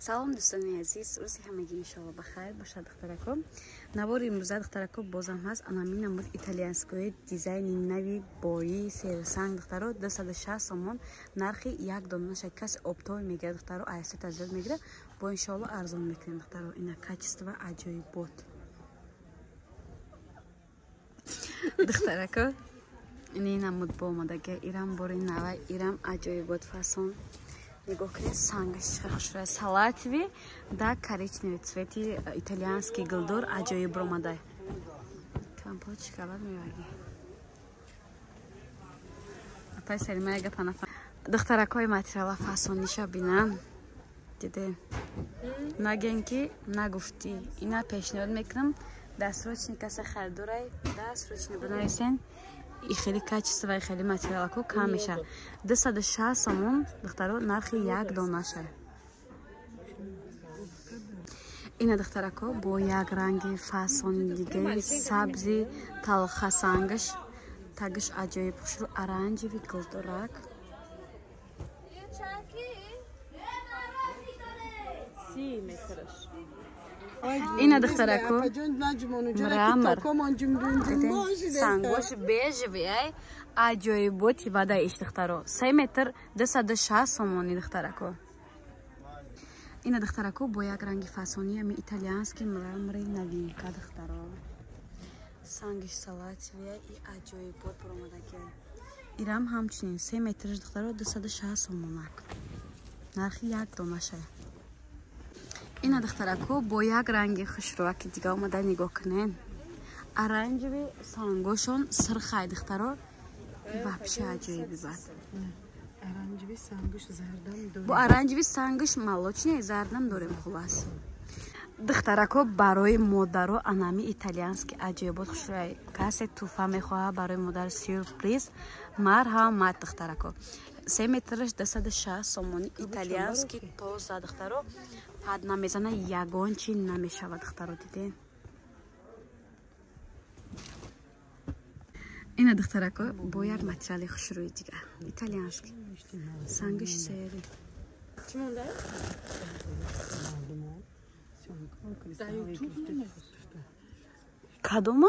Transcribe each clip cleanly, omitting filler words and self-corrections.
Салом, дӯстони азиз, рӯзи ҳамагӣ иншоалло ба хайр бошад, духтарако. Навори имрӯза, духтарако, бозам ҳаст анамин намуд итальянскои дизайни нави бои серсанг, духтаро, 260 сомон нархи як донаша. Каси оптовый мегирад, духтаро, айсета зиёд мегирад, бо иншоалло арзон мекунем, духтаро. Ина качество аҷоибот. Духтарако, ини намуд бо омадага, ирам бори нава, ирам аҷоибот фасон. Нигоҳ кунед, сангаш чӣ хушрӯя, салатовый да коричневый цвети итальянский гулдор аҷоиб ромадай. Компот шоколад меваги. Апай Салима гапа нафа. Духтаракҳои материала фасониша бинам. Диде. Наген ки нагуфтӣ. Ина пешниҳод мекунам. Дастрочни каса харидорай, дастрочни бинависен. И хеле качество и хеле материалако кам мешавад. 260 сомон, духтаро, нархи як донаша. Ина, духтарако, бо як ранги фасони дигаи сабзи талхасангаш, тагиш аҷоиб хушрӯ, оранжевый гулдорак. Ина, духтарако, мрамор сангош бежевый ай аҷоиботи вада иш, духтаро, 3 метр 260 сомони, духтарако. Ина, духтарако, бо як ранги фасони ами итальянский мрамори новинка, духтаро, сангиш салатовый и аҷоибот баромадагиай. Ирам ҳамчунин 3 метраш, духтаро, 260 сомонак нархи як донаша. Ина, духтарако, бо як ранги хушрӯаки дига омада, нигоҳ кунен, оранжевый, сангошон сирхай, духтаро, вообще аҷоиби бад. Бо оранжевый сангиш молочный зардам дорем. Хулас, духтарако, барои модаро анами итальянский аҷоибот хушрӯяй. Касе туҳфа мехоҳад барои модар, сюрприз, марҳамат, духтарако. 3 метраш 260 сомони, итальянский тоза, духтаро, пад намезана, ягон чи намешавад, духтаро, диден. Ина, духтарако, бо як материали хушрӯи дигар, итальянский, сангиш сери. Чӣ монда? Кадома,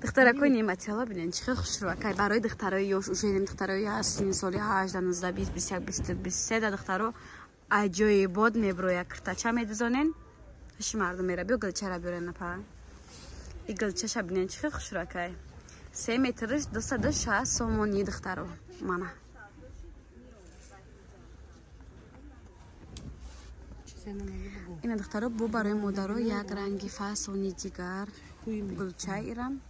духтаракои, ин материала бинен, чӣ хел хушрӯакай барои духтарои ёш, уже духтарои 7 соли, 18, 19, 20, 21, 22, 23 духтаро аҷоибот меброя. Киртача медизонен, ҳиши мардум мера. Биё, гулчара биёрен, напа. И гулчаша бинен, чӣ хел хушрӯакай, 3 метраш 260 сомони, духтаро, мана. Ина, духтаро, бо барои модаро як ранги фасони дигар, гулча, ирам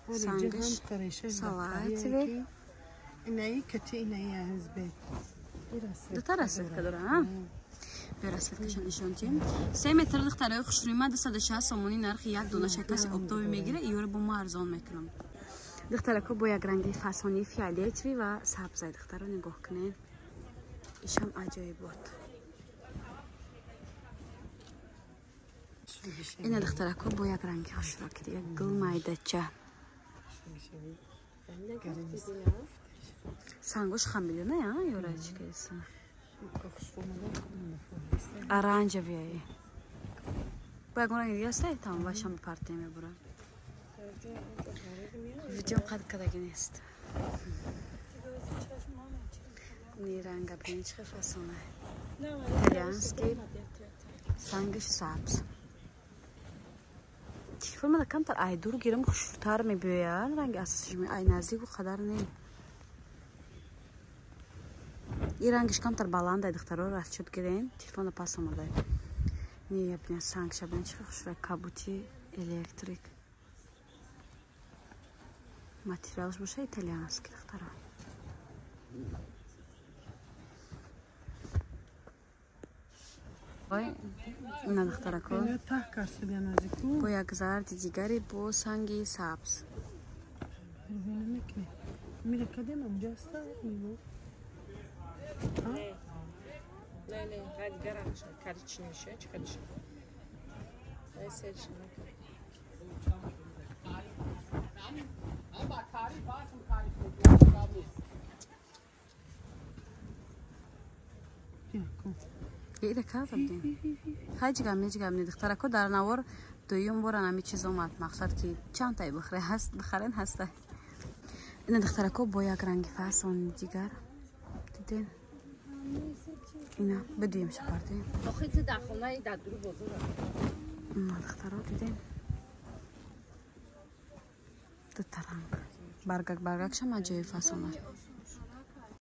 сангаш салатовый, дута расцветка дора. Бе расцветкаша нишон тием. 3 метр, духтарои хушрӯима, 260 сомони нархи як донаша. Каси оптовый мегира, иёро бо мо арзон мекунам. Духтарако, бо як ранги фасони фиолетовый ва сабзай, духтаро, нигоҳ кунед, ишам аҷоибот. Ина, духтарако, бо як ранги хушроки дига, гул майдача, сангош хамилёна ёра чикаиса, оранжевый. Бо ягон ранги дига аста, там вашам партия мебурад. Видеом қад кадаги нест. Ни ранга бинед, чӣ фасона, итальянский, сангиш сабз. Телефон камтар ай дур гирам, хушрӯтар мебиёяд ранги асосиш, ай наздику қадар не. И рангиш камтар баландай, духтаро, расчёт гирен, телефона пас омадай. Не, бина, сангша бина, чӣ хушрӯя, кабути электрик, материалш боша итальянский, духтаро. Ина, духтарако, бо як зарди дигари бо санги сабз. Мира кадем онҷа аста мимо. Не, не, дигар коричневый ша, чӣ коричневый? Ай серш. Ира карда будем. Ҳеҷ гап, ҳеҷ гап не, духтарако. Дар навор дуюм бора ҳами чиз омад. Мақсад ки чандтай бихаре ҳаст, бихарен ҳаста. Ина, духтарако, бо як ранги фасони дигар. Диден? Ина бидуем шапарде. Охи ту дар хонаи дар дуру бозор. Ина, духтаро, диден? Дута ранг. Баргак баргакшам аҷоиб фасона.